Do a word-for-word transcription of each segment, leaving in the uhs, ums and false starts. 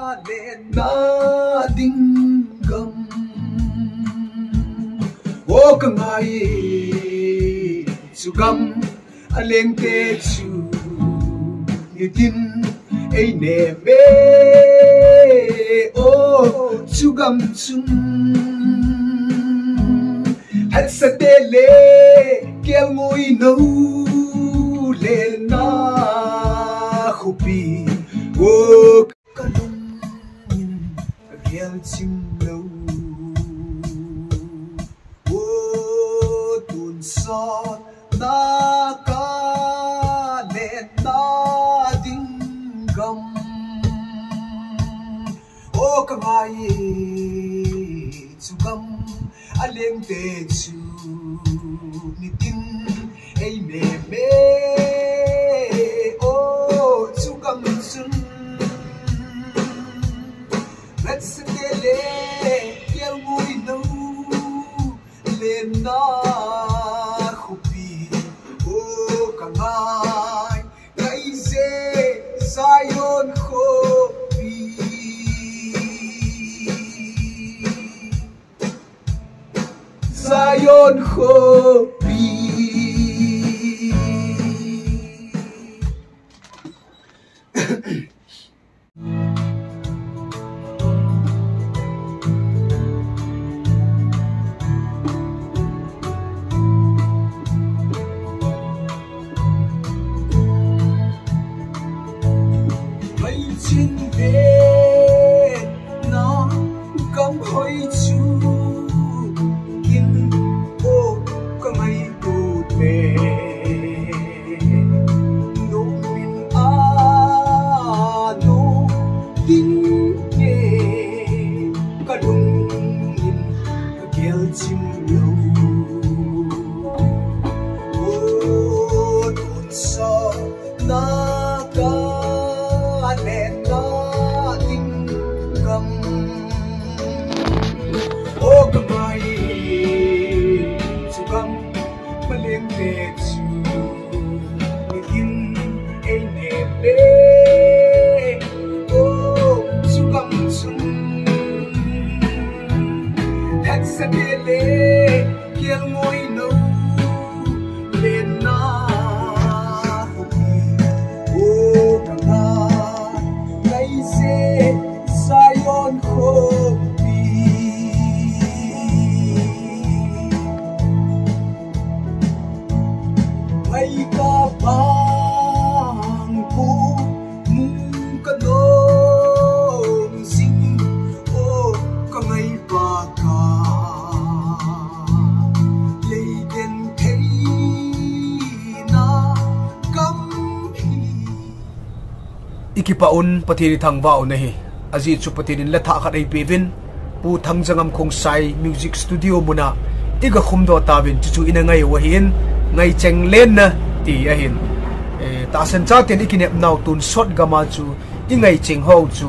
Lenna ding gam, o ka ngai chu gam, alengte chu nitin ei nem e, o chu gam chun hatsate le kelngoi nou lenna khopi, o ka lungin ka gelchim lou. O tonsot na ka lenna ding gam, o ka ngai chu gam, alengte chu nitin ei nem e, o chu gam chun hatsate le kelngoi nou lenna khopi, o ka ngai, ngai je Zion khopi. Zion khopi. Mai chin ve na gam hoi chu kin, o ka ngai tu te. Nomin a no ding ke ka lungin ka gelchim lou. O tonsot na ka lenna ding gam, o ka ngai chu gam, alengte chu nitin ei nem e, o chu gam chun hatsate le kelngoi nou lenna khopi, o ka ngai, ngai je Zion khopi. Ngai ka bang pu mu ka nom sing, o ka ngai pa ka lei den thei na gam hi. I kipah un, Pathen i thangvah u ahi. Ajeh chu Pathen in le thah khat ei peuvin, Pu Thangjangam Khongsai Music Studio muna i ga khumdoh tauvin, chuchu i na ngai u ahin, Ngaicheng Lenna ti ahin. Eh, tahsan chaten i kinepnau tonsot gam a chu i ngaicheng hou chu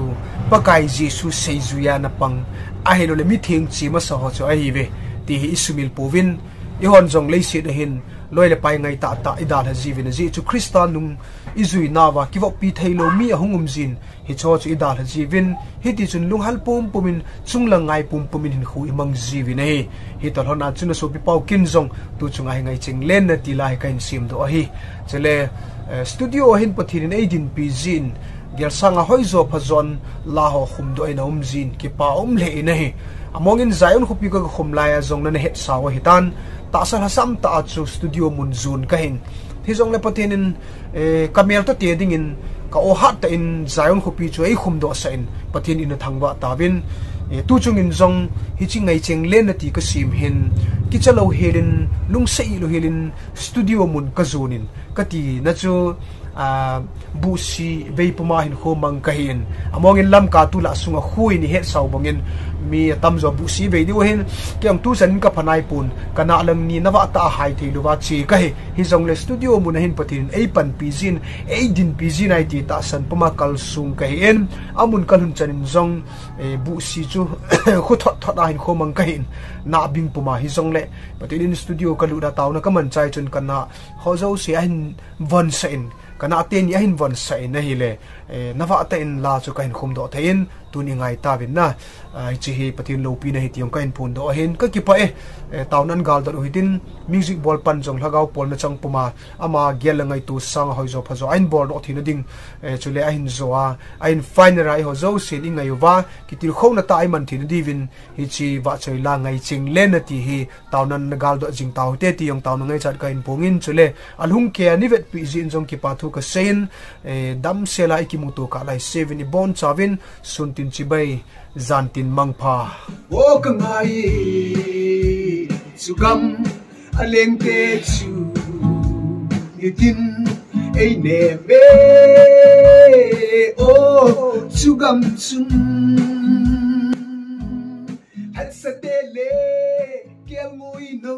Pakai Jesu seijui a na pang, ahilouleh mitheng che masa ho chu ahiuve ti hi i sumil pouvin, i hon jong leiset a hin loi le pai ngai tahtah i dalha jiuvin, ajeh chu Christa nung i juinauva kivoppi theilou mi ahung um jin, hicheho chu i dalha jiuvin, hitichun lunghel pumpum in, chunglang ngai pumpum in hinkho i mang jiuvin ahi. Hitalhon a chun a sopi pau kin jong tu chunga hi Ngaicheng Lenna ti la hi ka hin semdoh ahi. Chule, eh, studio a hin Pathen in ei dinpi jin, gelsang a hoijo phajon la ho khumdoh in a um jin, kipa um lheh in ahi. Among in Zion khopi ka khum lai a jong na na hetsau ahitan, tahsa lhasam tah a chu studio mun jon ka hin. Hijongle Pathen in, eh, ka mel tate dingin, ka aw hat tah in Zion khopi chu ei khumdoh sah in, Pathen in a thangvah tauvin, eh, tu chung in jong hiche Ngaicheng Lenna ti ka sem hin, kicha lou hel in, lungset lou hel in, studio mun ka jon in, ka tina chu, ah, buhsi vei puma hinkho mang ka hin. Among in Lamka tulai sunga khu in i hetsau bang in, mi atamjo buhsi vei diu ahin, kei jong tuchan in ka pha naipon, ka nahlang ni navah tah a hai theilouva che ka hi. Hijongle studio mun a hin Pathen in ei panpi jin, ei dinpi jin ahi ti tahsan puma kalsong ka hin, amun ka lhun chan in jong, eh, buhsi chu khu thot thot a hinkho mang ka hin, nahbing puma hijongle, Pathen in studio ka lut a taona ka man chai chun ka nah ho jouse ahin von sah in, Kana teni ahin vonsah in ahile, eh, navah tah in la chu kahin khumdoh thei in, tuni ngai tauvin na. Ah, hiche hi Pathen loupina ahi ti jong kahin phondoh ahin, kakipah e. Eh, taona nagaldot u hitin, music bol pan jong lhagao polna chang puma, ama gel le ngaito sanga hoijo phajo ahin boldoh theina ding, eh, chule ahin jo a, ahin final a eiho jousen ingai uva, kitilkhouna tah a iman theina diuvin, hiche vahchoi la ngai ching le nati hi, taona nagaldot jing taute ti jong taona ngaichat kahin phongin, chule alhung kei a navetpeh jeh in jong kipa thu kaseiyin, eh, damsel a ikimuto kah laise uvin ibonchauvin, sun tin chibai, jan tin mangpha. O kangai, chugam alengte chu nitin einem e, o chugam chun hatsate le kelngoi no